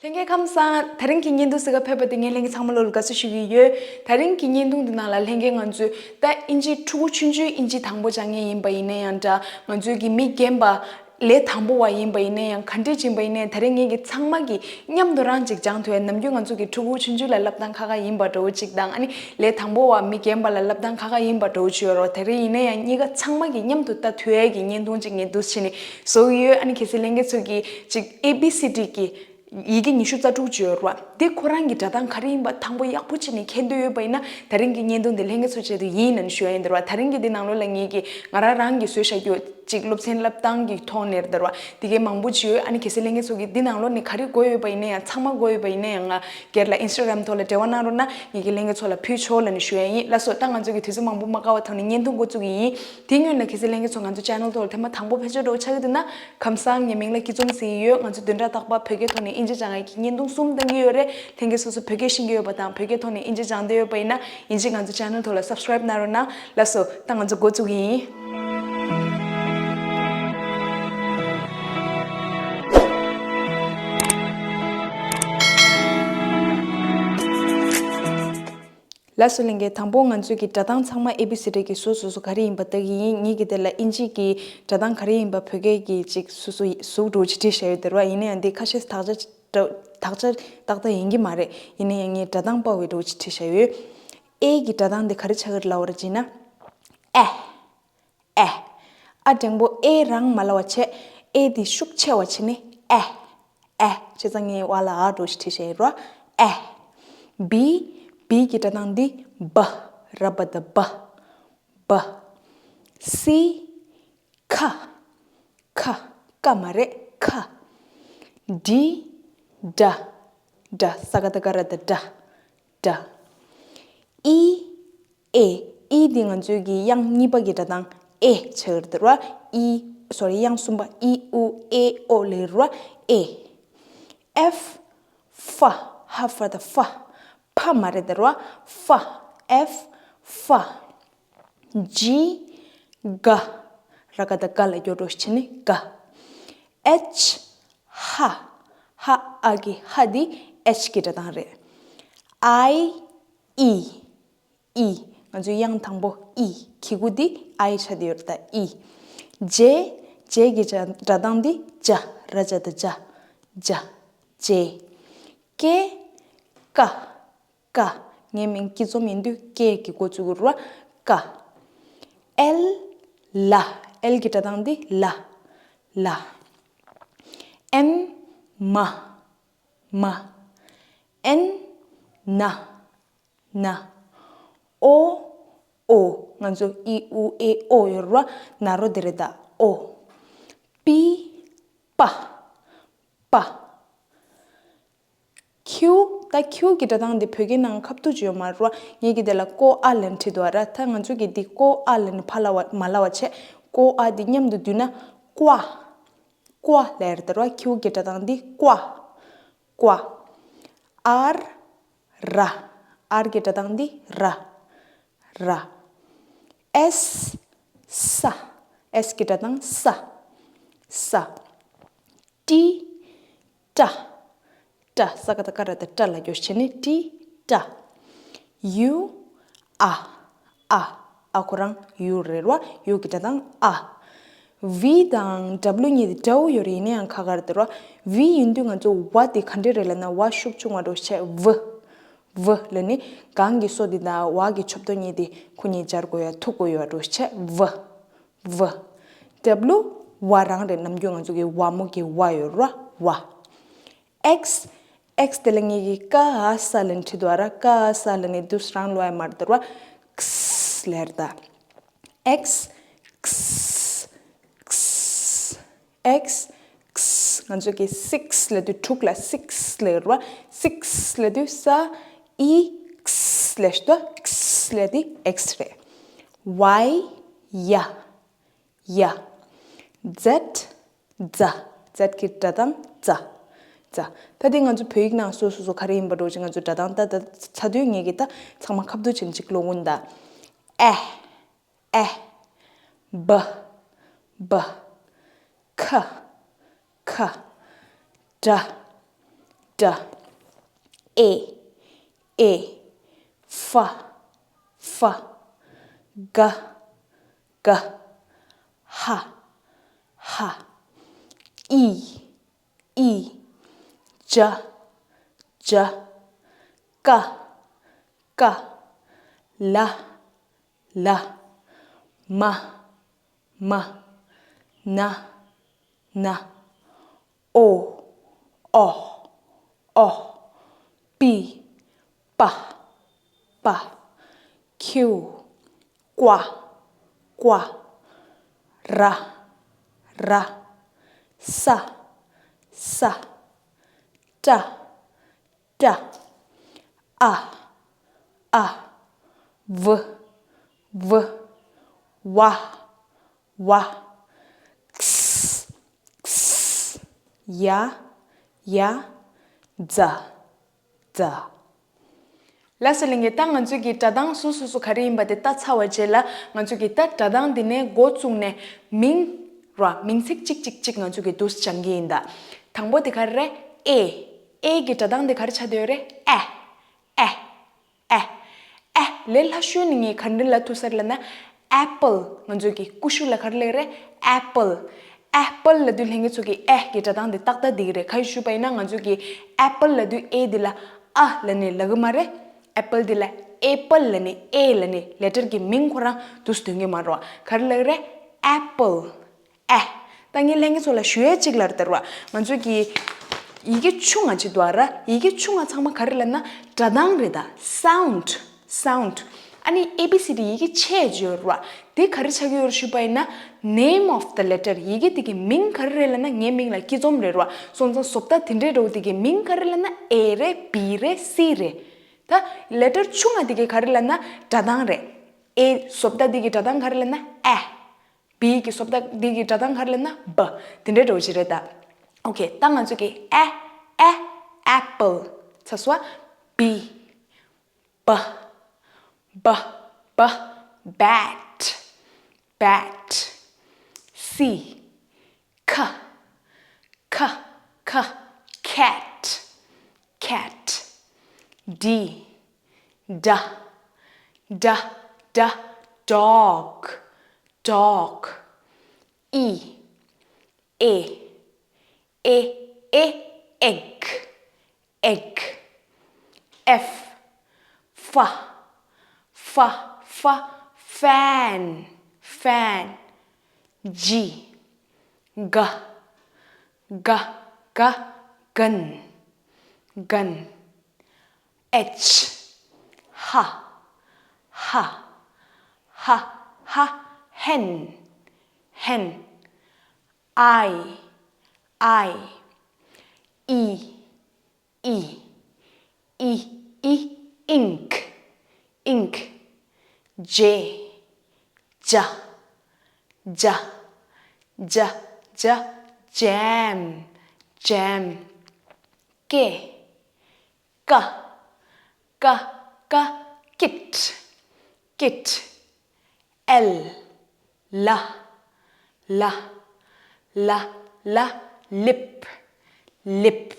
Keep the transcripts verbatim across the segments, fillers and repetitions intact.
ལྷན་རྒྱས་ཁམས་བཟང་། དེ་རིང་གི་བརྙན་ཐུང་གཟིགས་ག་ཕེབས་པ་དེ་ངས་ལྷན་རྒྱས་ཚང་མ་ལོ་ལ་དགའ་བསུ་ཞུ་གི་ཡོད། དེ་རིང་གི་བརྙན་ཐུང་འདི་ནང་ལ་ལྷན་རྒྱས་ང་ཚོས་ད་ཨིན་ཇི་ཕྲུ་གུ་ཆུང་ཆུང་ཨིན་ཇི་དང་པོ་སྦྱང་མཁན་ཡིན་པ་ཡིན་ན་ཡང་འདྲ། ང་ཚོས་ཀྱི་མི་རྒན་པ་ལས་དང་པོ་བ་ཡིན་པ་ཡིན་ན་ཡང་ག་འདྲས་ཡིན་པ་ཡིན་ན་ཡང་དེ་རིང་ངས་ཀྱི་ཚང་མ་གི་མཉམ་དུ་རང་ཅིག་སྦྱང་ཐུབ་ཡ། ནམ་རྒྱུན་ང་ཚོ་གི་ཕྲུ་གུ་ཆུང་ཆུང་ལ་བསླབ་སྟངས་ཁག་ཁག་ཡིན་པ་འདྲ་བོ་ཅིག་དང་། ཨ་ནི་ལས་དང་པོ་བ་མི་རྒན་པ་ལ་བསླབ་སྟངས་ཁག་ཁག་ཡིན་པ་འདྲ་བོ་ཅིག་ཡོད་རེད་བ། དེ་རིང་ཡིན་ན་ཡང་གཉིས་ཀ་ཚང་མ་གི་མཉམ་དུ་ལྟ་ཐུབ་ཡ་གི་བརྙན་ཐུང་ཅིག་ངས་འདུག་བྱས་ནས་བཟོ་གི་ཡོད། ཨ་ནི་གལ་སྲིད་ལྷན་རྒྱས་ཚོ་གི་ཅིག་ཨེ་བི་སི་ཌི་གི་ཡི་གེ་ཉི་ཤུ་རྩ་དྲུག་ཅིག་ཡོད་རེད་བ། འདི་ཁོ་རང་གི་སྒྲ་གདངས་ག་རེ་ཡིན་པ་དང་པོ་ཡག་པོ་བྱས་ནས་མཁྱེན་འདོད་ཡོད་པ་ཡིན་ན་དེ་རིང་གི་བརྙན་ཐུང་འདི་ལྷན་རྒྱས་ཚོའི་ཆེད་དུ་ཡིན་ལབ་ནས་ཞུ་ཡ་ཡིན། དེ་རེད་བ། དེ་རིང་གི་འདི་ནང་ལོགས་ལ་ངས་ཀྱི་ང་རང་རང་གིས་བཟོས་བཞག་རྒྱུ་ཅིག་སློབ་ཚན་བསླབ་སྟངས་ཀྱི་ཐོག་ནས་རེད་བ། དེ་གའི་མང་པོ་ཅིག་ཡོད། ཨ་ནི་གལ་སྲིད་ལྷན་རྒྱས་ཚོ་གི་འདི་ནང་ལོགས་ནས་ག་རེ་དགོས་ཡོད་པ་ཡིན་ན་ཡང་། ཚང་མ་དགོས་ཡོད་པ་ཡིན་ན་ཡང་། ང་སྒེར་ལ་ཨིན་སི་ཊ་གྷ་རམ་ཐོག་ལ་འབྲེལ་བ་གནང་རོགས་གནང་། ངས་ཀྱི་ལྷན་རྒྱས་ཚོ་ལ་ཕུལ་ཆོག་ལབ་ནས་ཞུ་ཡ་ཡིན། ལགས་སོ། ད་ང་ཚོ་གི་དུས་ཚོད་མང་པོ་མ་བཀག་པ་ཐོག་ནས་བརྙན་ཐུང་འགོ་བཙུགས་ཀྱི་ཡིན། དེ་སྔོན་ལ་གལ་སྲིད་ལྷན་རྒྱས་ཚོ་ང་ཚོ་ཆེ་ནལ་ཐོག་ལ་ཐེངས་མ་དང་པོ་ཕེབས་ཆོག་འདྲ་བོ་ཆགས་ཀྱི་འདུག་ན། ཁམས་བཟང་། ངའི་མིང་ལ་སྐྱིད་འཛོམས་ཟེར་གྱི་ཡོད། ང་ཚོ་བདུན་ཕྲག་རྟག་པར་བོད་སྐད་ཐོག་ནས་ཨིན་ཇི་སྦྱང་ཡག་གི་བརྙན་ཐུང་གསུམ་བཏང་གི་ཡོད་རེད། ལྷན་རྒྱས་སོ་སོ་བོད་སྐད་ཤེས་ཀྱི་ཡོད་པ་དང་བོད་སྐད་ཐོག་ནས་ཨིན་ཇི་སྦྱང་འདོད་ཡོད་པ་ཡིན་ན་ཨིན་ཇི་ང་ཚོ་ཆེ་ནལ་ཐོག་ལ་སབ་སི་ཀ་རེབ་གནང་རོགས་གནང་། ལགས་སོ། ད་ང་ཚོ་འགོ་བཙུགས་ཀྱི་ཡིན། ལགས་སོ། ལྷན་རྒྱས། དང་པོ་ང་ཚོས་ཀྱི་སྒྲ་གདངས་ཚང་མ་ཨེ་བི་སི་ཌི་གི་སོ་སོ་སོ་ག་རེ་ཡིན་པ་ལྟ་གི་ཡིན། ངས་ཀྱི་དེ་ལ་ཨིན་ཇི་གི་སྒྲ་གདངས་ག་རེ་ཡིན་པ་བོད་སྐད་ཀྱི་ཅིག་སོ་སོ་གཟུགས་འདྲ་བོ་ཅིག་བྲིས་བཞག་ཡོད། དེ་རེད་བ། ཡིན་ན་ཡང་འདི་ཁ་ཤས་དག་ཆ་དག་ཆ་ཏག་ཏག་ཡིན་གྱི་མ་རེད། ཡིན་ན་ཡང་ངས་སྒྲ་གདངས་སྤར་བའི་འདྲ་བོ་ཅིག་བྲིས་བཞག་ཡོད། ཨེ་གི་སྒྲ་གདངས་འདི་ག་རེ་ཆགས་ཀྱི་རེད་ལབ་པ་ཅིག་ན། ཨེ། ཨེ། ཨ་འགྲེང་བུ་ཨེ་རང་མ་ལབ་པ་བྱས། ཨེ་འདི་ཤུགས་ཆེ་བ་བྱས་ནས་ཨེ། ཨེ། བྱས་ཙང་ངས་བ་ལ་ཨ་འདྲ་བོ་ཞིག་བྲིས་བཞག་ཡོད་རེད་བ། ཨེ། བི། བི་གི་སྒྲ་གདངས་འདི་བ། ར་བ་ད་བ། བ། སི། ཁ། ཁ། ཀ་མ་རེད། ཁ། ཌི། ཌ། ཌ། ས་ཀ་བཏགས་སྒ་ར་བཏགས་སྒྲ། སྒྲ། ཨི། ཨེ། ཨི་འདི་ང་ཚོའི་གི་དབྱངས་གཉིས་པ་གི་སྒྲ་གདངས་ཨེ་ཆགས་ཀྱི་རེད་བ། ཨི། སོ་རི། དབྱངས་གསུམ་པ་ཨི་ཨུ་ཨེ་ཨོ་ལབ་རེད་བ། ཨེ། ཨེཕ། ཧྥ། ཧ་ཧྥ་བཏགས་ཧྥ། ཕ་མ་རེད་དེ་རེད་བ། ཧྥ། ཨེཕ། ཧྥ། ཇི། ག། ར་ག་བཏགས་ག་ལ་སྐྱོར་འདྲ་བོ་བྱས་ནས་ག། ཨེཆ། ཧ། ཧ། ཨ་གི་ཧ་འདི་ཨེཆ་གི་སྒྲ་གདངས་རེད། ཨའི། ཨི། ཨི། ང་ཚོའི་དབྱངས་དང་པོ་ཨི། གི་གུ་འདི་ཨའི་ཆགས་བསྡད་ཡོད་རེད་ད། ཨི། ཇེ། ཇེ་གི་སྒྲ་སྒྲ་གདངས་འདི་ཇ། ར་ཇ་བཏགས་ཇ། ཇ། ཇེ། ཀེ། ཀ། ཀ། ངའི་མིང་སྐྱིད་འཛོམས་ཡིན་དུས་ཀེ་གི་འགོ་བཙུགས་དགོས་རེད་བ། ཀ། ཨེལ། ལ། ཨེལ་གི་སྒྲ་གདངས་འདི་ལ། ལ། ཨེན། མ། མ། ཨེན། ན། ན། ཨོ། ཨོ། ང་ཚོ་ཨི་ཨུ་ཨེ་ཨོ་ཡོད་རེད་བ། ན་རོ་འདི་རེད་ད། ཨོ། པི། པ། པ། ཁྱིའུ། ད་ཁྱིའུ་གི་སྒྲ་གདངས་འདི་བོད་སྐད་ནང་ཁ་བསྡུར་ཅིག་ཡོད་མ་རེད་བ། ངས་ཀྱི་དེ་ལ་ཀོ་ཨ་ལབ་ནས་བྲིས་འདུག་བ་ར། ད་ང་ཚོ་གི་འདི་ཀོ་ཨ་ལབ་ནས་ཕར་ལབ་པ་མ་ལབ་པ་བྱས། ཀོ་ཨ་འདི་མཉམ་དུ་བསྡུས་ན་ཀོ། ཀོ་ལབ་རེད་བ། ཁྱིའུ་གི་སྒྲ་གདངས་འདི་ཀོ། ཀོ། ཨར། ར། ཨར་གི་སྒྲ་གདངས་འདི་ར། ར། ཨེས། ས། ཨེས་གི་སྒྲ་གདངས་ས། ས། ཏི། ཏྲ། ཏྲ། ས་ཀ་བཏགས་སྐ་ར་བཏགས་སྐྲ་ལ་སྐྱོར་བྱས་ནས་ཏི། ཏྲ། ཡུ། ཨ། ཨ། ཨ་ཁོ་རང་ཡུ་རེད་བ། ཡུ་གི་སྒྲ་གདངས་ཨ། ཝི་དང་ཌབ་ལུ་གཉིས་དེ་འདྲ་བོ་ཡོད་རེད། ཡིན་ན་ཡང་ཁ་ཁ་རེད་དེ་ར། ཝི་ཡིན་དུས་ང་ཚོ་ཝ་དེ་ག་འདྲས་རེད་ལབ་ན། ཝ་ཤུགས་ཆུང་བ་འདྲ་བོ་བྱས། ཝ། ཝ་ལབ་ནས་གང་གི་སོ་དེ་དང་ཝ་གི་ཆོབ་ཏོ་གཉིས་དེ་ཁོ་གཉིས་སྦྱར་དགོས་ཡ་ཐུག་དགོས་ཡོད་འདྲ་བོ་བྱས། ཝ། ཝ། ཌབ་ལུ་ཝ་རང་རེད། ནམ་རྒྱུན་ང་ཚོ་གི་ཝ་མོ་གི་ཝ་ཡོད་ར། ཝ། ཨེགས། ཨེགས་དེ་ལ་ངེད་ཀྱིས་ཀ་ཨ་ས་ལབ་ནས་བྲིས་འདུག་བ་ར། ཀ་ཨ་ས་ལབ་ནས་དུས་རང་ལོ་ཡ་མར་འདུག་བ། ཁསི་ལབ་རེད་ད། ཨེགས། ཁསི། ཁསི། ཨེགས། ཁསི། ང་ཚོ་གི་སིགས་ལབ་དུས་དྲུག་ལ་སིགས་ལབ་རེད་བ། སིགས་ལབ་དུས་ས་ཨི་ཁསི་ལབ་ཤི་དོ། ཁསི་ལབ་དུས་ཨེགས་རེད། ཝའི། ཡ། ཡ། ཛེད། ཛ། ཛེད་ཀྱི་སྒྲ་གདངས་ཛ། ཛ། ད་དེ་ང་ཚོ་བོད་ཡིག་ནང་སོ་སོ་སོ་ག་རེ་ཡིན་པ་འདྲ་བོ་ཅིག་ང་ཚོ་སྒྲ་གདངས་ད་ད་ཚ་དུས་ངེད་ཀྱིས་ད་ཚང་མ་ཁ་བསྡུར་བྱས་ནས་ཅིག་ཀློག་གོ་ད། ཨེ། ཨེ། བ། བ། ཁ། ཁ། ཌ། ཏྲ། ཨེ། ཨེ། ཧྥ། ཧྥ། ག། ག། ཧ། ཧ། ཨི། ཨི། ཇ། ཇ། ཀ། ཀ། ལ། ལ། མ། མ། ན། ན། ཨོ། ཨོ། ཨོ། པི། པ། པ། ཁྱིའུ། ཀ། ཀ། ར། ར། ས། ས། ཏྲ། ཏྲ། ཨ། ཨ། བུ། བུ། ཝ། ཝ། ཁས། ཁས། ཡ། ཡ། ཛ། ཛ། ལགས་སོ་ལྷན་རྒྱས། ད་ང་ཚོས་ཀྱི་སྒྲ་གདངས་སོ་སོ་སོ་ག་རེ་ཡིན་པ་དེ་བལྟས་ཚར་བའི་རྗེས་ལ། ང་ཚོས་ཀྱི་ད་སྒྲ་གདངས་འདི་ནས་འགོ་བཙུགས་ནས་མིང་ར། མིང་ཚིག་གཅིག་གཅིག་གཅིག་ང་ཚོས་ཀྱི་འདུག་སེ་སྦྱང་གི་ཡིན་ད། དང་པོ་དེ་ག་རེ་རེད། ཨེ། ཨེ་གི་སྒྲ་གདངས་དེ་ག་རེ་ཆགས་བསྡད་ཡོད་རེད། ཨེ། ཨེ། ཨེ། ཨེ། ལས་སླ་ཤོས་ནི་ངས་ག་འདྲ་ལབ་ཐུབ་ས་རེད་ལབ་ན། ཨེ་པལ། ང་ཚོས་ཀྱི་ཀུ་ཤུ་ལ་ག་རེ་ལབ་རེད། ཨེ་པལ། ཨེ་པལ་ལབ་དུས་ལྷན་རྒྱས་ཚོ་གི་ཨེ་གི་སྒྲ་གདངས་དེ་ཏག་ཏག་འདི་གི་རེད། ག་རེ་ཞུས་པ་ཡིན་ན་ང་ཚོས་ཀྱི་ཨེ་པལ་ལབ་དུས་ཨེ་འདི་ལ་ཨ་ལབ་ནས་ལབ་གི་མ་རེད། ཨེ་པལ་འདི་ལ་ཨེ་པལ་ལབ་ནས་ཨེ་ལབ་ནས་ལེ་ཊར་གི་མིང་ཁོ་རང་འདུག་སེ་འདོན་གི་མ་རེད་བ། ག་རེ་ལབ་རེད། ཨེ་པལ། ཨེ། ད་ངས་ལྷན་རྒྱས་ཚོ་ལ་ཞུ་ཡས་གཅིག་ལབ་རེད་ད་ར་བ། ང་ཚོས་ཀྱི་ཡི་གེ་ཆུང་ང་ཅིག་འདུག་ཨ་ར། ཡི་གེ་ཆུང་ང་ཚང་མ་ག་རེ་ལབ་ན་སྒྲ་གདངས་རེད་ད། སའུན་ཌི། སའུན་ཌི། ཨ་ནི་ཨེ་བི་སི་ཌི་ཡི་གེ་ཆེ་ཅིག་ཡོད་ར་བ། དེ་ག་རེ་ཆགས་ཀྱི་ཡོད་རེད་ཞུས་པ་ཡིན་ན། Name of the letter། ཡི་གེ་དེ་གི་མིང་ག་རེ་རེད་ལབ་ན་ངའི་མིང་ལ་སྐྱིད་འཛོམས་རེད་ར་བ། སོང་ཙང་བཟོ་ལྟ་དེ་འདྲའི་འདྲ་བོ་དེ་གི་མིང་ག་རེ་ལབ་ན་ཨེ་རེད། བི་རེད། སི་རེད། ད་ལེ་ཊར་ཆུང་ང་དེ་གི་ག་རེ་ལབ་ན་སྒྲ་གདངས་རེད། ཨེ་བཟོ་ལྟ་དེ་གི་སྒྲ་གདངས་ག་རེ་ལབ་ན་ཨེ། བི་གི་བཟོ་ལྟ་འདི་གི་སྒྲ་གདངས་ག་རེ་ལབ་ན་བ། དེ་འདྲའི་འདྲ་བོ་ཞིག་རེད་ད། ཨོ་ཁེ། ད་ང་ཚོ་གི་ཨེ། ཨེ། ཨེ་པལ། ཚ་སོ། བི། བ། བ། བ། བེ་ཊི། བེ་ཊི། སི། ཁ། ཁ། ཁ། ཁེ་ཊི། ཁེ་ཊི། ཌི། ཌ། ཌ། ཌ། ཌོག། ཌོག། ཨི། ཨེ། ཨེ། ཨེ། ཨེག། ཨེག། ཨེཕ། ཧྥ། ཧྥ། ཧྥ། ཧྥེན། ཧྥེན། ཇི། ག། ག། ག། གན། གན། ཨེཆ། ཧ། ཧ། ཧ། ཧ། ཧེན། ཧེན། ཨའི། ཨའི། ཨི། ཨི། ཨི། ཨི། ཨིང་། ཨིང་། ཇེ། ཇ། ཇ། ཇ། ཇ། ཇེམ། ཇེམ། ཀེ། ཀ། ཀ། ཀ། ཀིཊ། ཀིཊ། ཨེལ། ལ། ལ། ལ། ལ། ལིབ། ལིབ།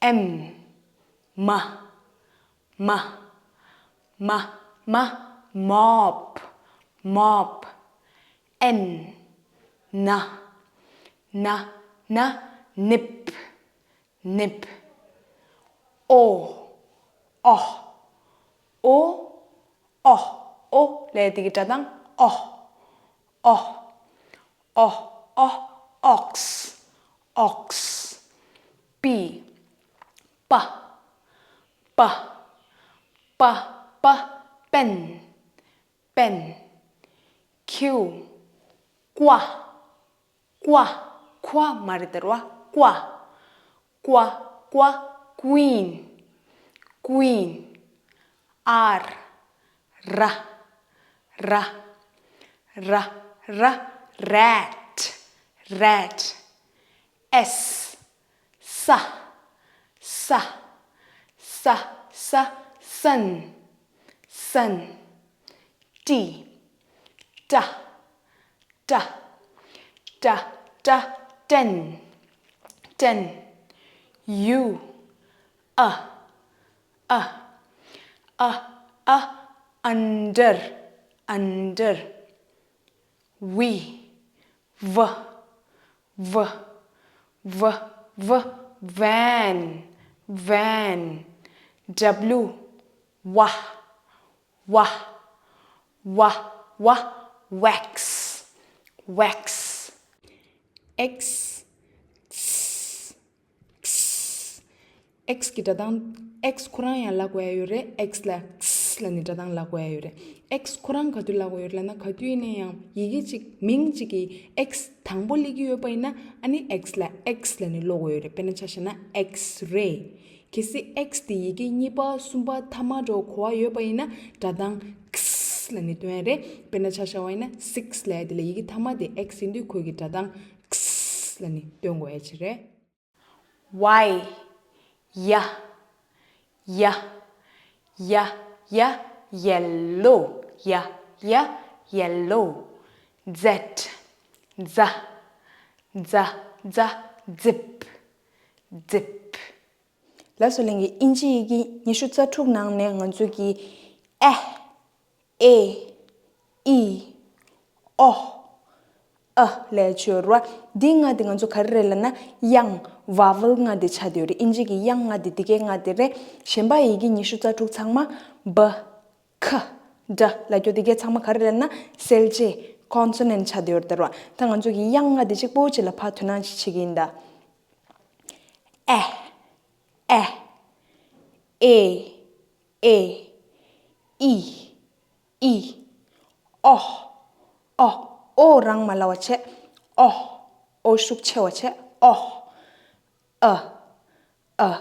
ཨེམ། མ། མ། མ། མ། མོབ། མོབ། ཨེན། ན། ན། ན། ནིབ། ནིབ། ཨོ། ཨོ། ཨོ། ཨོ། ཨོ་ལབ་དེ་གི་སྒྲ་གདངས་ཨོ། ཨོ། ཨོ། ཨོ། ཨོགས། ཨོགས། པི། པ། པ། པ། པ། པེན། པེན། ཁྱིའུ། ཀྭ། ཀྭ། ཁྭ་མ་རེད་ད་ར་བ། ཀྭ། ཀྭ། ཀྭ། ཀུན། ཀུན། ཨར། ར། ར། ར། ར། རེཊ། རེཊ། ཨེས། ས། ས། ས། ས། སན། སན། ཊི། ཊ། ཊ། ཊ། ཊ། ཊེན། ཊེན། U, a, a, a, a, under, under. V, v, v, v, v, van, van. W, wa, wa, wa, wa, wax, wax. X, x, x, x གི་སྒྲ་གདངས། x ཁོ་རང་ཡང་ལབ་དགོས་ཡ་ཡོད་རེད། x ལ་x ལབ་ནས་སྒྲ་གདངས་ལབ་དགོས་ཡ་ཡོད་རེད། x ཁོ་རང་ག་དུས་ལབ་དགོས་ཡོད་རེད་ལབ་ན། ག་དུས་ཡིན་ན་ཡང་ཡི་གེ་གཅིག་མིང་གཅིག་གི་x དང་པོ་སླེབས་ཀྱི་ཡོད་པ་ཡིན་ན། ཨ་ནི་x ལ་x ལབ་ནས་ཀློག་དགོས་ཡོད་རེད། དཔེར་ན་ཆ་བཞག་ན་X-ray། གལ་སྲིད་X དེ་ཡི་གེ་གཉིས་པ་གསུམ་པ་ཐ་མ་འདྲ་བོ་གོ་བ་ཡོད་པ་ཡིན་ན་སྒྲ་གདངས་ཁས་ལབ་ནས་འདོན་ཡ་རེད། དཔེར་ན་ཆ་བཞག་པ་ཡིན་ན་six ལབ་ཡ་དེ་ལ་ཡི་གེ་ཐ་མ་དེ་X ཡིན་དུས་ཁོ་གི་སྒྲ་གདངས་ཁས་ལབ་ནས་འདོན་དགོས་ཡ་ཅིག་རེད། Y, ཡ། ཡ། ཡ། ཡ། yellow། ཡ། ཡ། yellow། Z, ཛ། ཛ། ཛ། ཛིབ། ཛིབ། ལགས་སོ་ལྷན་རྒྱས། དབྱིན་ཇི་ཡི་གེ་ཉི་ཤུ་རྩ་དྲུག་ནང་ནས་ང་ཚོ་གི་ཨེ། ཨེ། ཨི། ཨོ། ཨ་ལབ་ཡ་ཅིག་ཡོད་རེད་བ། འདི་ལྔ་དེ་ང་ཚོ་ག་རེ་རེད་ལབ་ན། དབྱངས་vowel ལྔ་དེ་ཆགས་བསྡད་ཡོད་རེད། དབྱིན་ཇི་གི་དབྱངས་ལྔ་དེ་འདི་གའི་ལྔ་དེ་རེད། གཞན་པ་ཡི་གེ་ཉི་ཤུ་རྩ་དྲུག་ཚང་མ་བ། ཁ། ཌ་ལབ་རྒྱུ་དེ་གའི་ཚང་མ་ག་རེ་རེད་ན། གསལ་བྱེད་consonant ཆགས་བསྡད་ཡོད་རེད་ད་ར་བ། ད་ང་ཚོ་གི་དབྱངས་ལྔ་དེ་གཅིག་པོ་གཅིག་ལ་ཕར་དོ་སྣང་ཅིག་བྱེད་ཀྱི་ཡིན་ད། ཨེ། ཨེ། ཨེ། ཨེ། ཨི། ཨི། ཨོ། ཨོ། ཨོ་རང་མ་ལབ་པ་བྱས། ཨོ། ཨོ་ཤུགས་ཆེ་བ་བྱས། ཨོ། ཨ། ཨ།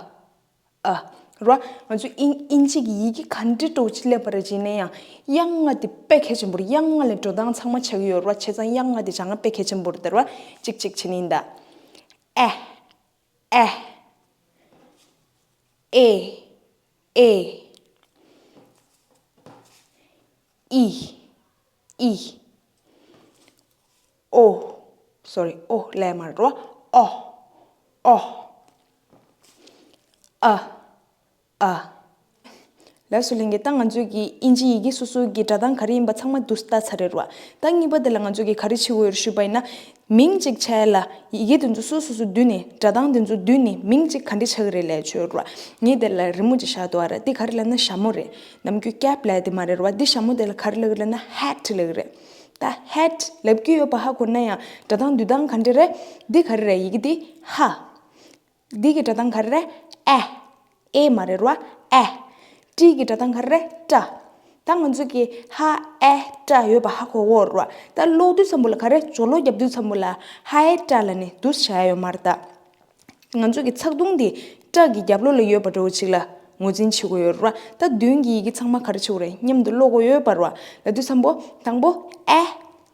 ཨ། ར། ང་ཚོ་དབྱིན་དབྱིན་ཇི་གི་ཡི་གེ་ག་འདྲ་འདྲ་བོ་ཅིག་སླེབས་པ་རེད་ཅེ་ན་ཡང་། དབྱངས་ལྔ་དེ་དཔེ་གལ་ཆེན་པོ་རེད། དབྱངས་ལྔ་ལས་འགྲོ་སྟངས་ཚང་མ་ཆགས་ཀྱི་ཡོད་རེད་བ། བྱས་ཙང་དབྱངས་ལྔ་དེ་སྦྱང་ན་དཔེ་གལ་ཆེན་པོ་རེད་ད་ར་བ། གཅིག་གཅིག་བྱས་ནས་ཡིན་ད། ཨེ། ཨེ། ཨེ། ཨེ། ཨི། ཨི། ཨོ། སོ་རི། ཨོ་ལབ་ཡ་མ་རེད་རོ། ཨོ། ཨོ། ཨ། ཨ། ལགས་སོ་ལྷན་རྒྱས། ད་ང་ཚོས་ཀྱི་དབྱིན་ཇི་ཡི་གེ་སོ་སོ་གི་སྒྲ་གདངས་ག་རེ་ཡིན་པ་ཚང་མ་འདུག་སེ་ལྟ་ཚར་རེད་རོ། ད་གཉིས་པ་དེ་ལ་ང་ཚོས་ཀྱི་ག་རེ་བྱེད་དགོས་ཡོད་ཞུས་པ་ཡིན་ན། མིང་གཅིག་ཆགས་ཡ་ལ་ཡི་གེ་དེ་ཚོ་སོ་སོ་སོ་བསྡུས་ནས། སྒྲ་གདངས་དེ་ཚོ་བསྡུས་ནས་མིང་གཅིག་ག་འདྲ་ཆགས་ཀྱི་རེད་ལབ་ཡ་ཅིག་ཡོད་རོ། ངས་དེ་ལ་རི་མོ་ཅིག་བཞག་འདུག་ཨ་ར། དེ་ག་རེ་ལབ་ན་ཞྭ་མོ་རེད། ནམ་རྒྱུན་cap ལབ་ཡ་དེ་མ་རེད་རོ། འདི་ཞྭ་མོ་དེ་ལ་ག་རེ་ལབ་ཀྱི་རེད་ལབ་ན་hat ལབ་ཀྱི་རེད། ད་hat ལབ་ཀྱི་ཡོད་པ་ཧ་གོ་ན་ཡང་སྒྲ་གདངས་འདུས་སྟངས་ག་འདྲ་རེད། འདི་ག་རེ་རེད། ཡི་གེ་འདི་ཧ། འདི་གི་སྒྲ་གདངས་ག་རེ་རེད། ཨེ། ཨེ་མ་རེད་རོ། ཨེ། ཏྲི་གི་སྒྲ་གདངས་ག་རེ་རེད། ཏྲ། ད་ང་ཚོ་གི་ཧ་ཨེ་ཏྲ་ཡོད་པ་ཧ་གོ་གོ་རོ། ད་ཀློག་དུས་ཙམ་པོ་ལ་ག་རེ། སྦྱོར་ཀློག་རྒྱབ་དུས་ཙམ་པོ་ལ་ཧ་ཨེ་ཏྲ་ལབ་ནས་འདུག་སེ་བྱ་ཡ་ཡོད་མ་རེད་ད། ང་ཚོ་གི་ཚེག་དུང་འདི་ཏྲ་གི་རྒྱབ་ལོགས་ལ་ཡོད་པ་འདྲ་བོ་ཅིག་ལ་ངོས་འཛིན་བྱེད་དགོས་ཡོད་རེད་བ། ད་མདུན་གྱི་ཡི་གེ་ཚང་མ་ག་རེ་བྱེད་དགོས་རེད། མཉམ་དུ་ཀློག་དགོས་ཡོད་པ་རེད་བ། ལབ་དུས་ཙམ་པོ་དང་པོ་ཨེ་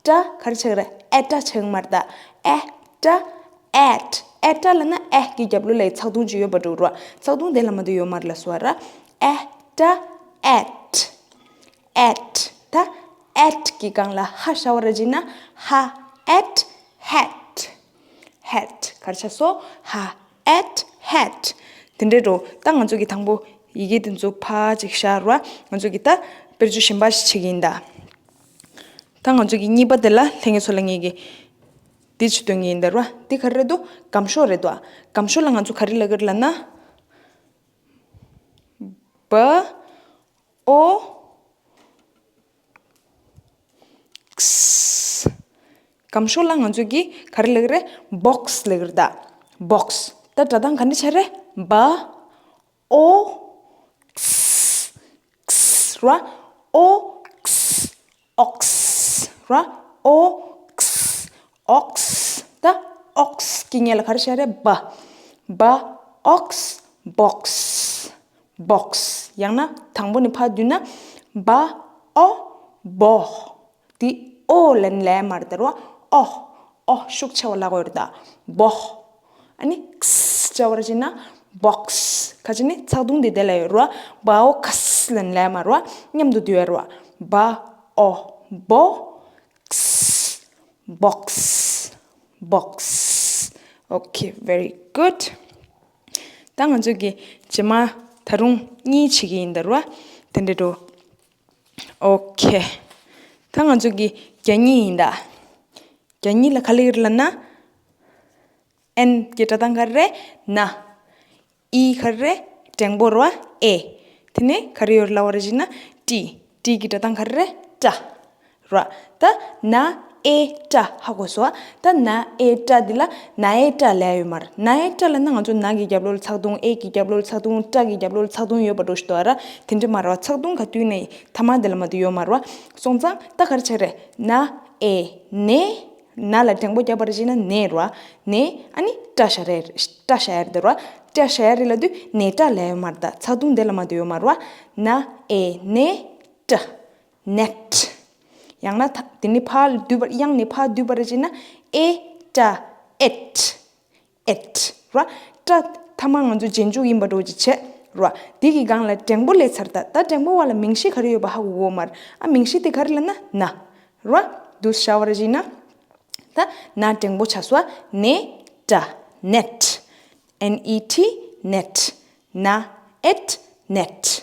ཏྲ་ག་རེ་ཆགས་རེད། ཨེ་ཏྲ་ཆགས་མ་རེད་ད། ཨེ་ཏྲ་ཨེ་ཊི། ཨེ་ཏྲ་ལབ་ན་ཨེ་གི་རྒྱབ་ལོགས་ལ་ཚེག་དུང་ཅིག་ཡོད་པ་འདྲ་བོ་རེད་བ། ཚེག་དུང་དེ་ལ་མ་གཏོགས་ཡོད་མ་རེད་ལབ་སོང་བ་ར། ཨེ་ཏྲ་ཨེ་ཊི། ཨེ་ཊི། ད་ཨེ་ཊི་གི་སྒང་ལ་ཧ་བཞག་པ་རེད་ཅེ་ན། ཧ་ཨེ་ཊི། ཧེ་ཊི། ཧེ་ཊི། ག་རེ་ཆགས་སོང་། ཧ་ཨེ་ཊི། ཧེ་ཊི། དེ་འདྲ་འདྲ་བོ། ད་ང་ཚོ་གི་དང་པོ་ཡི་གེ་དེ་ཚོ་ཕར་ཅིག་བཞག་ར། ང་ཚོ་གི་ད་དཔེར་བརྗོད་གཞན་པ་ཞིག་བྱེད་ཀྱི་ཡིན་ད། ད་ང་ཚོ་གི་གཉིས་པ་དེ་ལ་ལྷན་རྒྱས་ཚོ་ལ་ངེད་ཀྱིས་འདི་ཅིག་སྟོན་གྱི་ཡིན་ད་ར། འདི་ག་རེ་རེད་འདུག་སྒམ་ཤོག་རེད་འདུག་སྒམ་ཤོག་ལ་ང་ཚོ་ག་རེ་ལབ་ཀྱི་རེད་ལབ་ན། བ། ཨོ། ཀས། སྒམ་ཤོག་ལ་ང་ཚོ་གིས་ག་རེ་ལབ་ཀྱི་རེད། བོག་སི་ལབ་ཀྱི་རེད་ད། བོག་སི། ད་སྒྲ་གདངས་ག་འདྲ་ཆགས་རེད། བ། ཨོ། ཀས། ཀས་ར། ཨོ། ཀས། ཨོག་སི། ར། ཨོ། ཀས། ཨོག་སི། ད་ཨོག་སི་གི་སྔོན་ལ་ག་རེ་བཞག་རེད། བ། བ། ཨོག་སི། བོག་སི། བོག་སི། ཡང་ན་དང་པོ་ནས་ཕར་བསྡུས་ན། བ། ཨོ། བོ། འདི་ཨོ་ལབ་ནས་ལབ་ཡ་མ་རེད་ད་ར་བ། ཨོ། ཨོ་ཤུགས་ཆེ་བ་ལབ་དགོས་རེད་ད། བོ། ཨ་ནི་ཀས་བྱ་བ་རེད་ཅེ་ན། བོག་སི། ག་ཅི་ནི་ཚེག་དུང་འདི་དེ་ལ་ཡོད་ར་བ། བ་ཨོ་ཀས་ལབ་ནས་ལབ་ཡ་མ་རེད་བ། མཉམ་དུ་བསྡུས་ཡ་ར་བ། བ་ཨོ་བོ། ཀས། བོག་སི། བོག་སི། Okay, very good. ད་ང་ཚོ་གི་རྗེས་མ་ད་རུང་གཉིས་བྱེད་ཀྱི་ཡིན་ད་ར། དེ་འདྲ་འགྲོ། ཨོ་ཁེ། ད་ང་ཚོ་གི་བརྒྱ་གཉིས་ཡིན་ད། བརྒྱ་གཉིས་ལ་ག་ལ་ཡོད་ལབ་ན། ཨེན་གྱི་སྒྲ་གདངས་ག་རེ་རེད། ན། ཨི་ག་རེ་རེད། འགྲེང་བུ་ར་ཨེ། དེ་ནས་ག་རེ་ཡོད་ལབ་པ་རེད་ཟེར་ན་ཏི། ཏི་གི་སྒྲ་གདངས་ག་རེ་རེད། ཏྲ། ར། ད་ན་ཨེ་ཏྲ་ཧ་གོ་སོང་ཨ། ད་ན་ཨེ་ཏྲ་འདི་ལ་ན་ཨེ་ཏྲ་ལབ་ཡོད་མ་རེད། ན་ཨེ་ཏྲ་ལབ་ན་ང་ཚོ་ན་གི་རྒྱབ་ལོགས་ལ་ཚེག་བརྡུང་། ཨེ་གི་རྒྱབ་ལོགས་ལ་ཚེག་བརྡུང་། ཏྲ་གི་རྒྱབ་ལོགས་ལ་ཚེག་བརྡུང་ཡོད་པ་འགྲོ་ཞིག་འདུག་ཨ་ར། དེ་འདྲ་མ་རེད་བ། ཚེག་བརྡུང་ག་དུས་ནས་ཐ་མ་དེ་ལ་མ་གཏོགས་ཡོད་མ་རེད་བ། སོང་ཙང་ད་ག་རེ་བྱས་རེད། ན་ཨེ་ནེ། ན་ལ་འགྲེང་བུ་བརྒྱབ་པ་རེད་ཟེར་ན་ནེ་རེད་བ། ནེ། ཨ་ནི་ཏྲ་ཞ་རེ། ཏྲ་ཞ་ཡ་རེད་ར། ཏྲ་ཞ་ཡ་རེད་ལབ་དུས་ནེ་ཏྲ་ལབ་ཡོད་མ་རེད། ད་ཚེག་བརྡུང་དེ་ལ་མ་གཏོགས་ཡོད་མ་རེད་བ། ན་ཨེ་ནེ་ཏྲ། ནེ་ཊི། ཡང་ན་ད་དེ་ནི་ཕར་བསྡུས་པ། དབྱངས་ནི་ཕར་བསྡུས་པ་རེད་ཟེར་ན་ཨེ་ཏྲ་ཨེ་ཊི། ཨེ་ཊི། ར། ཏྲ་ཐ་མ་ང་ཚོ་རྗེས་འཇུག་ཡིན་པ་འདྲ་བོ་ཅིག་བྱས་ར། འདི་གི་སྒང་ལ་འགྲེང་བུ་སླེབས་ཚར། ད་ད་འགྲེང་བུ་བ་ལ་མིང་གཞི་ག་རེ་ཡོད་པ་ཧ་གོ་གོ་མ་རེད། ཨ་མིང་གཞི་དེ་ག་རེ་ལབ་ན་ན། ར། འདུག་སེ་བྱས་པ་རེད་ཟེར་ན། ད་ན་འགྲེང་བུ་ཆགས་སོང་ཨ། ནེ་ཏྲ། ནེ་ཊི། ཨེན་ཨི་ཊི། ནེ་ཊི། ན་ཨེ་ཊི། ནེ་ཊི།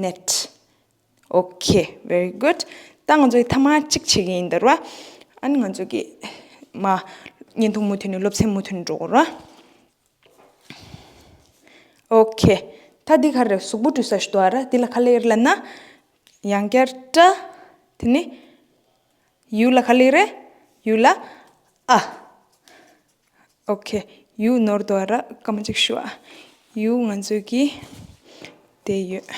ནེ་ཊི། ཨོ་ཁེ། very good། ད་ང་ཚོ་ཐ་མ་གཅིག་བྱེད་ཀྱི་ཡིན་ད་ར། ཨ་ནི་ང་ཚོ་གི་མ་བརྙན་ཐུང་མུ་མཐུད་ནས། སློབ་ཚན་མུ་མཐུད་ནས་འགྲོ་དགོས་ར། ཨོ་ཁེ། ད་འདི་ག་རེ་རེད། གཟུགས་པོ་འབྲི་ས་ཞིག་འདུག་ཨ་ར། འདི་ལ་ག་ལབ་ཡོད་ལབ་ན། ཡང་བསྐྱར་ཏྲ། དེ་ནི་ཡུ་ལ་ག་ལབ་ཡོད་རེད། ཡུ་ལ་ཨ། ཨོ་ཁེ། ཡུ་ནོར་འདུག་ཨ་ར། སྐར་མ་གཅིག་ཞུ་ཨ། ཡུ་ང་ཚོ་གི་དེ་ཡོད།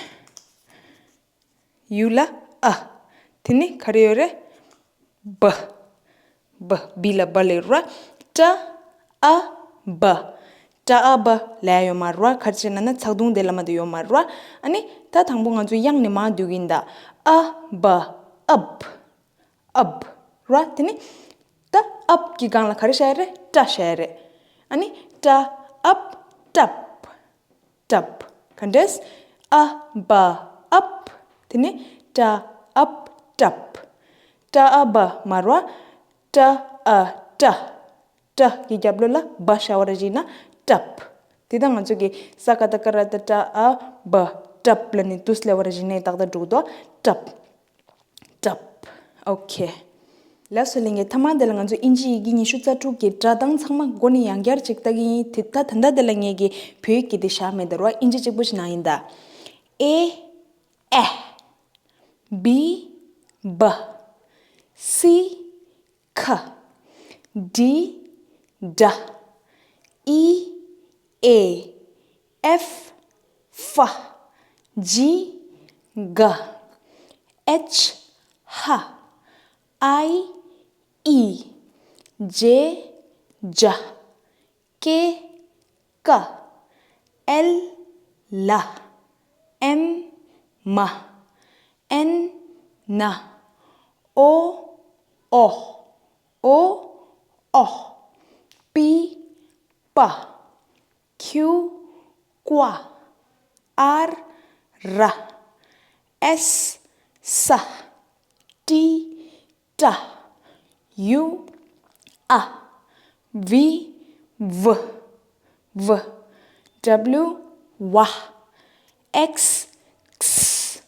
ཡུ་ལ་ཨ། དེ་ནི་ག་རེ་ཡོད་རེད། བ། བ། བི་ལ་བ་ལབ་ར། ཏྲ་ཨ་བ། ཏྲ་ཨ་བ་ལབ་ཡོད་མ་རེད་བ། ག་རེ་བྱས་ན་ན་ཚེག་བརྡུང་དེ་ལ་མ་གཏོགས་ཡོད་མ་རེད་བ། ཨ་ནི་ད་དང་པོ་ང་ཚོ་དབྱངས་ནི་མར་བསྡུས་ཀྱི་ཡིན་ད། ཨ་བ་ཨབ། ཨབ། ར། དེ་ནི་ད་ཨབ་ཀྱི་སྒང་ལ་ག་རེ་བཞག་ཡ་རེད། ཏྲ་བཞག་ཡ་རེད། ཨ་ནི་ཏྲ་ཨབ་ཏྲབ། ཏྲབ། ག་འདྲས། ཨ་བ་ཨབ། དེ་ནི་ཏྲ་ཨབ་ཏྲབ། ཏྲ་ཨ་བ་མ་རེད་བ། ཏྲ་ཨ་ཏྲ། ཏྲ་གི་རྒྱབ་ལོགས་ལ་བ་བཞག་པ་རེད་ཟེར་ན་ཏྲབ། དེ་ད་ང་ཚོ་གི་ས་ཀ་བཏགས་སྐ་ར་བཏགས་སྐྲ། ཨ་བ་ཏྲབ་ལབ་ནས་འདུག་སེ་ལབ་པ་རེད་ཟེར་ནས་ཏག་ཏག་འགྲོ་གི་འདུག་ཏྲབ། ཏྲབ། ཨོ་ཁེ། ལགས་སོ་ལྷན་རྒྱས། ཐ་མ་དེ་ལ་ང་ཚོ་ཨིན་ཇི་ཡི་གེ་ཉི་ཤུ་རྩ་དྲུག་གི་སྒྲ་གདངས་ཚང་མ་མགོ་ནས་ཡང་བསྐྱར་ཅིག་ལྟ་གི་ཡིན། དེ་ད་ད་ལྟ་དེ་ལ་ངས་ཀྱི་བོད་ཡིག་གི་དེ་བཞག་མེད་ད་ར། ཨིན་ཇི་གཅིག་པོ་ཞིག་ནང་ཡིན་ད། ཨེ། ཨེ། བི། བ། སི། ཁ། ཌི། ཌ། ཨི། ཨེ། ཨེཕ། ཧྥ། ཇི། ག། ཨེཆ། ཧ། ཨའི། ཨི། ཇེ། ཇ། ཀེ། ཀ། ཨེལ། ལ། ཨེམ། མ། ཨེན། ན། ཨོ། ཨོ། ཨོ། ཨོ། པི། པ། ཁྱུ། ཀ། ཨར། ར། ཨེས། ས། ཏི། ཏྲ། ཡུ། ཨ། བི། བི། བི། ཌབ་ལིའུ། ཝ། ཨེགས། ཁས།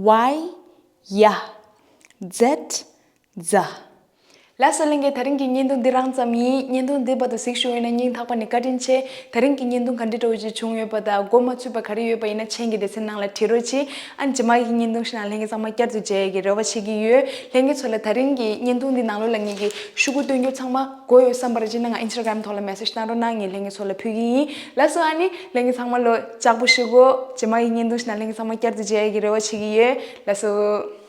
ཝའི། ཡ། ཛེད། ཛ། ལགས་སོ་ལྷན་རྒྱས། དེ་རིང་གི་བརྙན་ཐུང་འདི་རང་ཙམ་ཡིན། བརྙན་ཐུང་འདི་བར་དུ་གཟིགས་བཞུགས་ཡོད་ན་སྙིང་ཐག་པ་ནས་བཀའ་དྲིན་ཆེ། དེ་རིང་གི་བརྙན་ཐུང་ག་འདྲ་འདྲ་བོ་ཅིག་བྱུང་ཡོད་པ་དང་། མགོ་མ་ཚོས་པ་ག་རེ་ཡོད་པ་ཡིན་ན་མཆན་གྱི་སྡེ་ཚན་ནང་ལ་བྲིས་རོགས་གྱིས། ཨ་ནི་རྗེས་མ་གི་བརྙན་ཐུང་ཞིག་ནང་ལྷན་རྒྱས་ཚང་མ་བསྐྱར་དུ་མཇལ་ཡས་ཀྱི་རེ་བ་བྱེད་ཀྱི་ཡོད། ལྷན་རྒྱས་ཚོ་ལ་དེ་རིང་གི་བརྙན་ཐུང་འདི་ནང་ལོགས་ལ་ངེད་ཀྱི་ཤོག་གུ་སྟོན་རྒྱུ་ཚང་མ་གོ་ཡོད་བསམ་པ་རེད་ཅེ་ན། ང་ཨིན་སི་ཊ་གྷ་རམ་ཐོག་ལ་མེ་སེ་ཇི་གནང་རོགས་གནང་། ངས་ལྷན་རྒྱས་ཚོ་ལ་ཕུལ་གྱི་ཡིན། ལགས་སོ། ཨ་ནི་ལྷན་རྒྱས་ཚང་མ་ལོ་ལྕགས་པོ་བཞེས་གོ། རྗེས་མ་གི་བརྙན་ཐུང་ཞིག་ནང་ལྷན་རྒྱས་ཚང་མ་བསྐྱར་དུ་མཇལ་ཡས་ཀྱི་རེ་བ་བྱེད་ཀྱི་ཡོད། ལགས་སོ།